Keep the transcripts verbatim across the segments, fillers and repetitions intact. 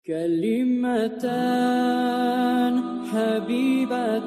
كلمتان حبيبتان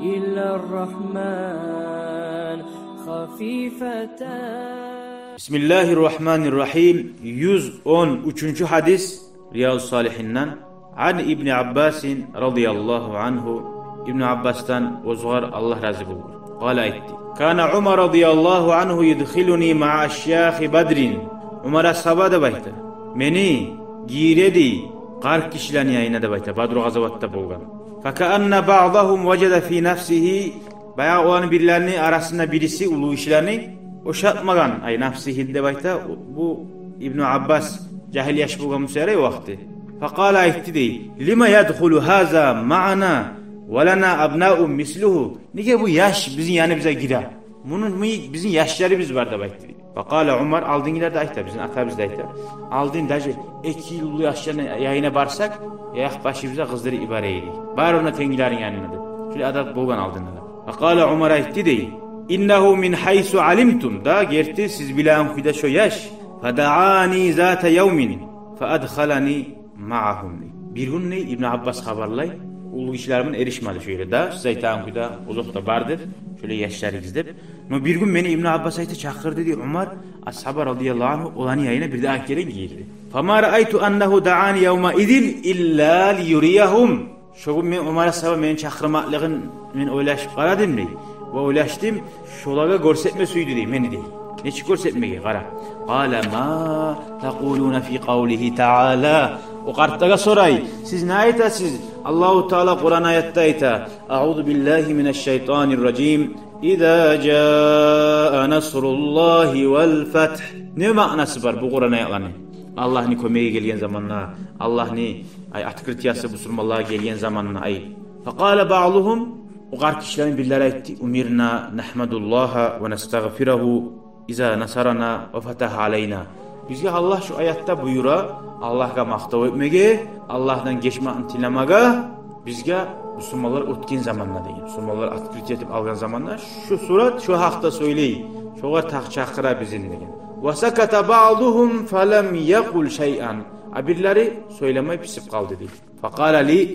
إلى الرحمن خفيفتان. بسم الله الرحمن الرحيم. Юз он уьчюнчю гьадис, Риязу Салигьинден. عن ابن عباس رضي الله عنه, Ибну Аббасдан, оьзюгер Аллагь рази болгъур. قال, айтды: كان عمر رضي الله عنه يدخلني مع أشياخ بدر. Умар асгьаба деп айта, мени гийире эди къарт гишилени янына деп айта, Бадру къазаватда болгъан. فكأن بعضهم وجد في نفسه, баягъы оланы бирлерини арасында бириси, уллу гишилени, ошатмагъан, ай, نفسه деп айта бу Ибну Аббас, жагьил яш болгъан буса ярай о вакъти. فقال, айтды дей: لم يدخل هذا معنا ولنا أبناء مثله. Неге бу яш бизин яныбызгъа гире? Муну, муну бизин яшларыбыз бар деп айтды. فقال عمر, алдынгъылар да айта, бизин атабыз да айта. Алдын даже эки йыл уллу яшланы янына барсакъ, аякъ башыбызгъа къыздырып йибере эдик. Бар онда тенгилеринг янына деп. Шолай адат болгъан алдында да. فقال عمر, айтды дей: إنه من حيث علمتم, да, герти сиз билеген кюйде шо яш. فدعاني ذات يوم فأدخلني معهم. Бир гюн, дей, Ибну Аббас хабарлай, уллу гишилер булан эришмеди шо ерде, да, сиз айтагъан кюйде узакъда бардыр шолай яшларыгъыз деп. Но бир гюн мени, Ибну Аббас айта, чакъырды дей Умар асгьаба رضي الله عنه, оланы янына бирдагъы керен гирди. فما رأيت أنه دعاني يومئذ إلا ليريهم. Шо гюн мен, Умар асгьаба мени чакъырмакълыгъын мен ойлашып къарадым дей. Ва ойлашдым, шолагъа гёрсетме сюйдю дей мени дей. Нечик гёрсетмеге, къара. قال: ما تقولون في قوله تعالى. О къартлагъа сорай: сиз не айтасыз? Аллагьу Таала Къуран аятда айта: أعوذ بالله من الشيطان الرجيم. إذا جاء نصر الله والفتح. Не маънасы бар бу Къуран аятланы? Аллагьны кёмеги гелген заманда, Аллагьны, ай, открытиясы бусурманлагъа гелген заманда, ай. فقال بعضهم, о къарт гишилени бирлери айтды: أمرنا نحمد الله ونستغفره إذا نصرنا وفتح علينا. Бизге Аллагь шо аятда буюра Аллагьгъа макътав этмеге, Аллагьдан гечмекни тилемеге, бизге бусурманлар оьтген заманда деген. Бусурманлар открытие этип алгъан заманда шо сурат шо гьакъда сёйлей, шогъар так чакъыра бизин деген. وسكت بعضهم فلم يقل شيئا. А бирлери сёйлемей писип къалды дей. فقال لي,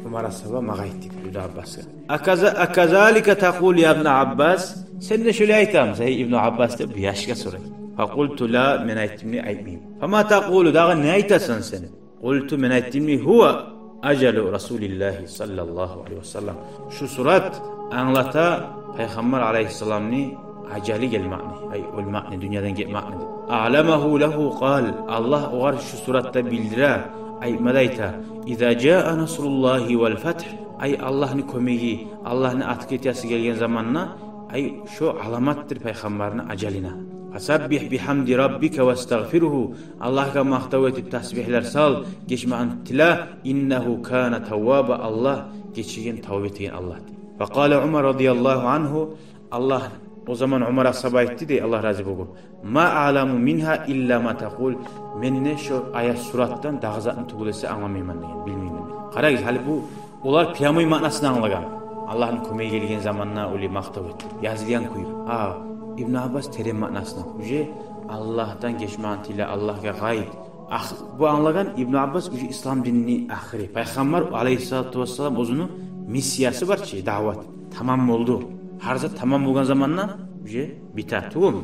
Умар асгьаба магъа айтды дей, Ибну Аббасгъа: أكذ-, أكذلك تقول يا ابن عباس؟ Сен де шолай айтамысан, гьей Ибну Аббас, деп бу яшгъа сорай. فقلت: لا, мен айтдым дей, айтмайман. فما تقول, дагъы не айтасан сен? قلت, мен айтдым дей: هو أجل رسول الله صلى الله عليه وسلم. Шу сурат англата Пайхаммар алайгьиссаламны ажалы гелмекни, ай, оьлмекни, дюньядан гетмекни деп. أعلمه له قال, Аллагь огъар шу суратда билдире, айтма да айта: إذا جاء نصر الله والفتح, ай, Аллагьны кёмеги, Аллагьны открытиясы гелген заманда, ай, шо аламатдыр Пайхаммарны ажалына. فسبح بحمد ربك واستغفره, Аллагьгъа макътав этип тасбигьлер сал, гечмекни тиле, إنه كان توابا, Аллагь гечеген, тавба этеген Аллагь дей. فقال عمر رضي الله عنه, Аллагь, о заман Умар асгьаба айтды дей, Аллагь рази болгъур: ما أعلم منها إلا ما تقول. Мен де шо аят суратдан дагъы затны тюгюл эсе англамайман деген, билмеймен. Къарагъыз, гьали бу олар прямой маънасын англагъан. Аллагьны кёмеги гелген заманда олай макътав этди, язылгъан кюй. А Ибну Аббас терен маънасын. Уже Аллагьдан гечмекни тиле, Аллагьгъа къайт. Ах-, бу англагъан Ибну Аббас уже ислам динини ахыры. Пайхаммар алайгьиссалату вассалам оьзюню миссиясы бар чы, даъват, тамам болду. Гьар зат тамам болгъан заманда уже бите, тюгюлмю?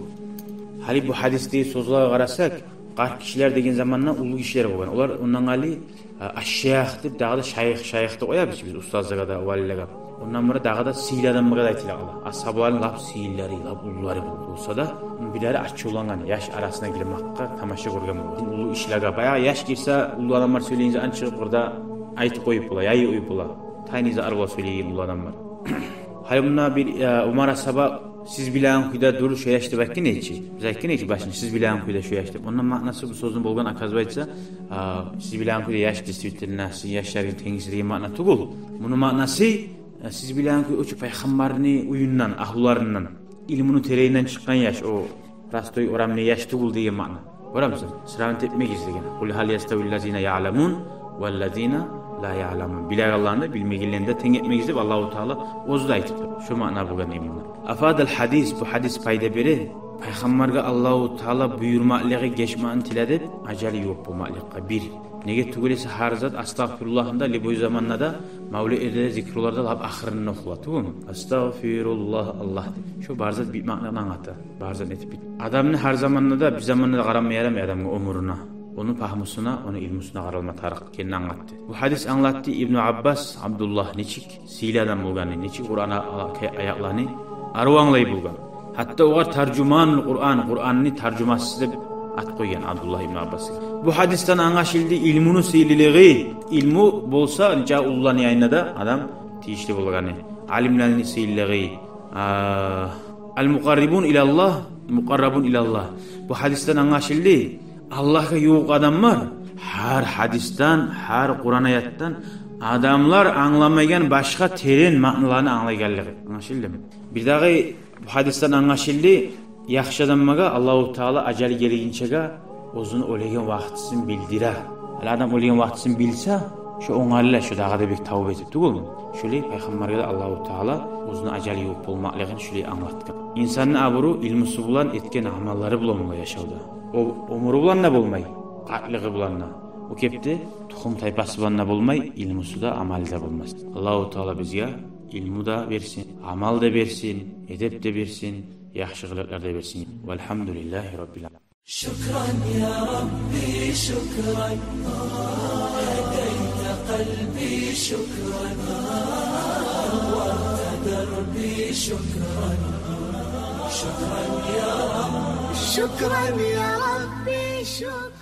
Гьали бу гьадисдеги сёзлеге къарасакъ, къарт гишилер деген заманда уллу гишилер болгъан. Олар ондан гьали, а, ашшайых деп, дагъы да шайых, шайых деп къоябыз биз устазлагъа да, валилеге. Ондан бирев дагъы да сыйлы адамгъа да айтыла къала. Асгьабаланы лап сыйлылары, лап уллулары бол-, болса да, бирлери ачувлангъан, яш арасына гирмекге тамаша гёрген болгъан. Уллу ишлеге, баягъы яш гирсе, уллу адамлар сёйлейген затны чыгъып къырда айтып къоюп бола, яйып къоюп бола. Тайный затлар сёйлейген уллу адамлар. Гьали мунда бир, э, Умар асгьаба, сиз билеген кюйде дюр шо яш деп айтгъан эди чи. Биз айтгъан эдик чи башында, сиз билеген кюйде шо яш деп. Ондан маънасы бу сёзню болгъан, оказывается, а, сиз билеген кюйде яш, действительно, сизин яшларыгъыз тенг сизге деген маъна тюгюл. Муну маънасы, а, сиз билеген кюйде, о чу Пайхаммарны уьюнден, агьлуларындан, илмуну теренинден чыкъгъан яш, о простой орамный яш тюгюл деген маъна. Гёремисен? Сравнить этмегиз деген. قل هل يستوي الذين يعلمون والذين لا يعلمون. Билегенлени де, билмегенлени де тенг этмегиз деп Аллагьу Таала оьзю де айтып тура. Шо маъна болгъан эди мунда. أفاد الحديث, бу гьадис пайда бере. Пайхаммаргъа Аллагьу Таала буюрмакълыгъы гечмекни тиле деп, ажалы ювукъ болмакълыкъгъа бир. Неге тюгюл эсе гьар зат астагъфируллагьны да, любой заманда да, мавлетлерде, зикрулларда лап ахырында охула тюгюлмю? Астагъфируллагь, Аллагь деп. Шо бар зат битмекни англата. Бар зат этип бит. Адамны гьар заманда да, бир заманда да къарамай ярамай адамгъа, оьмюрюне, ону пагьмусуна, ону илмусуна къаралма тарыкъ экенни англатды. Бу гьадис англатды Ибну Аббас, Абдуллагь нечик сыйлы адам болгъанны, нечик Къуран а-, а-, аякъланы арив англай болгъан. Гьатта огъар таржуманул Къуран, Къуранны таржумасы деп ат къойгъан Абдуллагь ибну Аббасгъа. Бу гьадисден англашылды илмуну сыйлылыгъы. Илму болса, нече уллуланы янында да адам тийишли болгъаны. Алимлени сыйлылыгъы. А, ал-мукъаррибун илаллагь, мукъаррабун илаллагь. Бу гьадисден англашылды, Аллагьгъа ювукъ адамлар, гьар гьадисден, гьар Къуран аятдан адамлар англамайгъан башгъа терен маъналаны англайгъанлыгъы. Англашылдымы? Бирдагъы бу гьадисден англашылды, яхшы адамгъа Аллагьу Таала ажалы гелгинчеге оьзюню оьлеген вакътисин билдире. Гьали адам оьлеген вакътисин билсе, шо онгарлы, шо дагъы да бек тавба этип тюгюлмю? Шолай Пайхаммаргъа да Аллагьу Таала оьзюню ажалы ювукъ болмакълыгъын шолай англатгъан. Инсанны абуру илмусу булан, этген амаллары булан бола яшавда. О оьмюрю булан да болмай, къартлыгъы булан да. О кепде тухум-тайпасы булан да болмай, илмусу да, амалы да болмас. Аллагьу Таала бизге илму да берсин, амал да берсин, эдеп де берсин, яхшы къылыкълар да берсин. Валгьамдулиллагьи раббил аламин. شكرا يا ربي، شكرا. هديت قلبي، شكرا. نورت دربي، شكرا. شكرا يا رب. شكرا يا ربي، شكرا.